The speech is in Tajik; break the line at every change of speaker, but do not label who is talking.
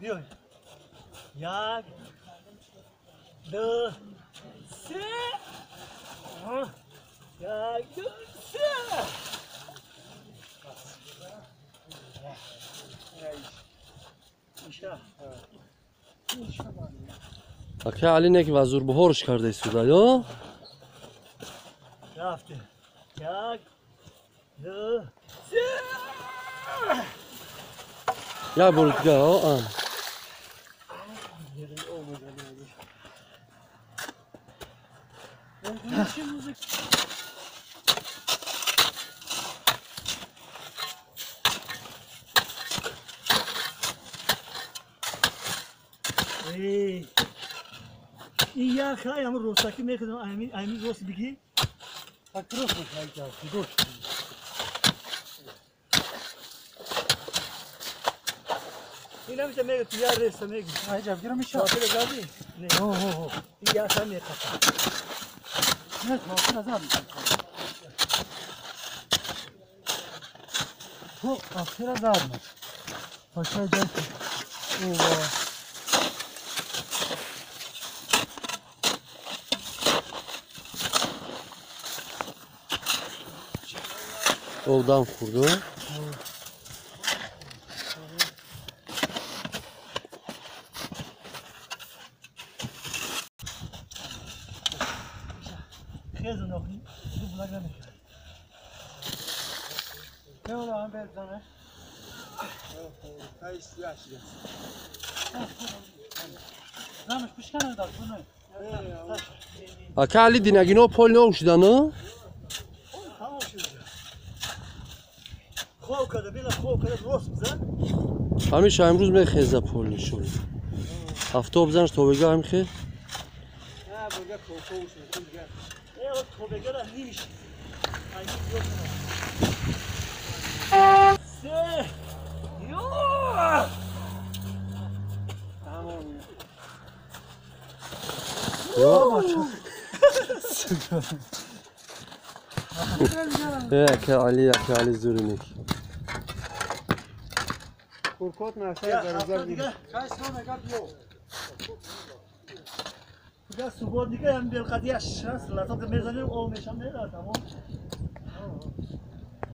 Биёй. Як, ду, се. Як, ду, се.
Ака Али неки вазур бухорш карда истуда, ё?
Рафтем. Як, ду, се.
Я бор дига, а?
این یک خیلی هم روستاکی میخوام همین روست بگی
فکر کنم
این همیشه میگه تو یه رسته میگه
آی جوگیرم میشه
شاطر زدی؟ نه
اوه
این یک هم میخوام
نه شاطر ازم تو آخر زدم پاشا جای اوه
Oldan vurdu.
Ne oldu abi sana?
Aka Ali dinagino pol ne oluştu? ҳамеша имрӯз мехеза пол нишон. Ҳафто бизанаш тобега ҳамихе? Ака Али, ака Али зуриник.
Куркот нашай зарузар дига.
Дига субботника ям белқадия шанс латоқ мезанем, об мешам мера, тамом.